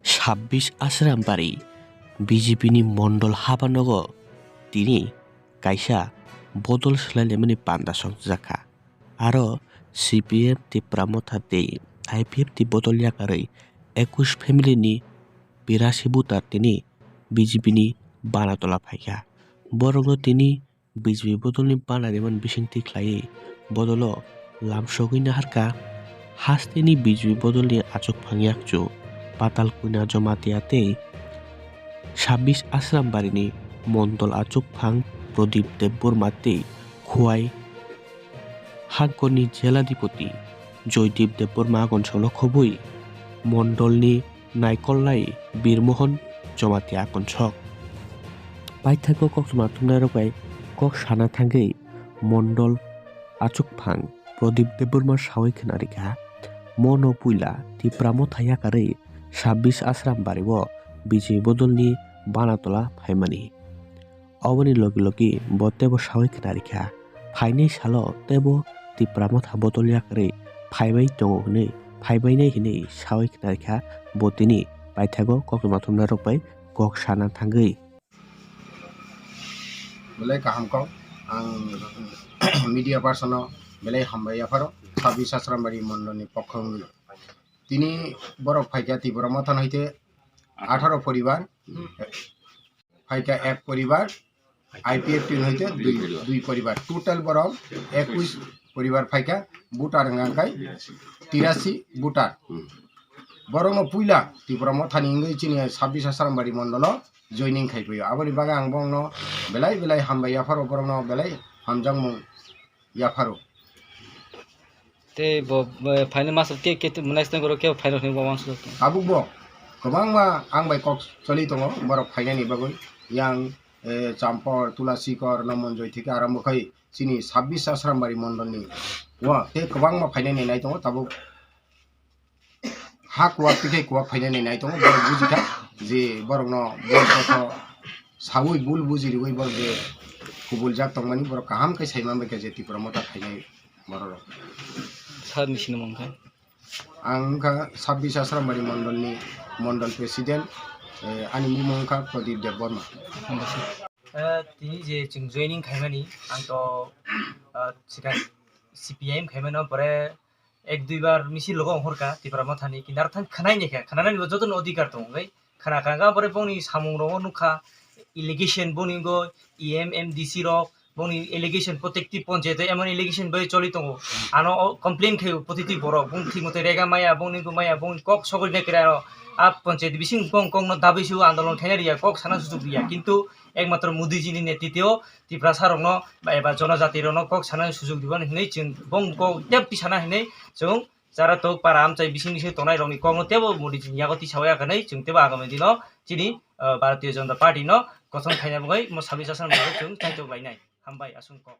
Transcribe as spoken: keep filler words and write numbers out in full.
Sabbish Asrambari B J P ni mondol habanogo tini kaisa bodol swlailaimani panda songchajak kha. Aro C P M Tipra Motha tei I P F T bodol yakarwi ekush family ni birasi voter tini B J P ni banatola phaikha. Borokno tini B J P bodolni bana rimani bisingtwi khlaiwi bodolo lamsogwi naharkha. Hasteni B J P bodolni achukphang yakchu Patal Kuina Jamatia tei Sabbish Asrambarini mondol achukphang Pradip Debbarma tei Khowai hangkorni jela dipoti Joydeep Debbarma agonsokno khobwi mondolni naikolnai Birmohon Jamatia agonsok. Paithago koktwma thumnairok bai kok sana thangwi mondol achukphang Pradip Debbarma sawi khna rikha, mono puila Tipra Motha yakarwi Sabbish Asrambari o B J P bodolni banatola phaimani. Oboni logi logi bo teibo sawi khna rikha, phainai salo teibo Tipra Motha bodol yakarwi phaibai tongo hwnwi, phaibainai hwnwi sawi khna rikha. Bo tini paithago koktwma thumnairok bai kok sana thangwi. Belai kaham kok, ang media person no belai hambai yapharo, Sabbish Asrambari mondolni pokho wngwi. Tini borok phaikha Tipra Motha no hwnkhe atharo poribar, phaikha ek poribar, I P F T no hwnkhe dui, dui poribar, total borok ekush poribar phaikha, voter wngkha khe tirasi voter. Borokno puila Tipra Mothani wngwi chini Sabbish Asrambari mondolo joining khai phaio. Aboni bagwi ang bongno belai belai hambai yapharo, borokno belai hamjakmung yapharo. Tei bo, bo phaino masa ke, ke, next time borok ke phaino hwnwi bo uansukha. Tabuk bo kwbangma ang bai kok choli tongo borok phainani bagwi. Yang, eh, Champor, Tulasikor, Nomonjoi theke arambo khai chini Sabbish Asrambari mondolni o tei kwbangma phainani nai tongo tabuk. Ha kuwak twi khai kuwak phainani nai tongo, borok bujikha je borokno bol kotho sawi bul buji riwi borok je kubuljak tongmani borok kaham khe sai manbaikha je Tipra Motha phainai bororok. Sir ni sinimung khe? Ang wngkha Sabbish Asrambari mondolni mondol president, eh, ani bumung wngkha Pradip Debbarma. Hambai sir. Eh, tini je chwng joining khaimani, ang to, eh, sikha C P I M khaimano, pore ek dui bar misil logo ongkhorkha Tipra Mothani, kintu aro thang khwnai naikha, khwnanani bo jotono odhikar tongo, khai khna kha, kha, pore bongni samung rogo nukha, allegation boni go E M, M D C rok, bongni allegation protective ponchayat emon allegation bai choli tongo, ano o complain khaio protective borok, bong thik mote rega maya, bongni go maya, bongni kok sogwi naikha ano, a ponchayat bising bong kokno dabwi sio andolon khaina riya, kok sana sujuk riya, kintu ekmatro Modiji ni netritwo Tiprasa rokno ba eba jonojati rokno kok sana sujuk diban hinwi chwng bong kok tep tisana hinwi chwng chara tok para amchai bising bising tongnai rokni kokno tebo Modiji ni yago tisawi ya hinwi chwng tebo agami dino chini, ah, Bharatiya Janata Party no kosom khaina bagwi mo sabwi chasana bagwi chwng chaitok lainai. Hambai aswk kok.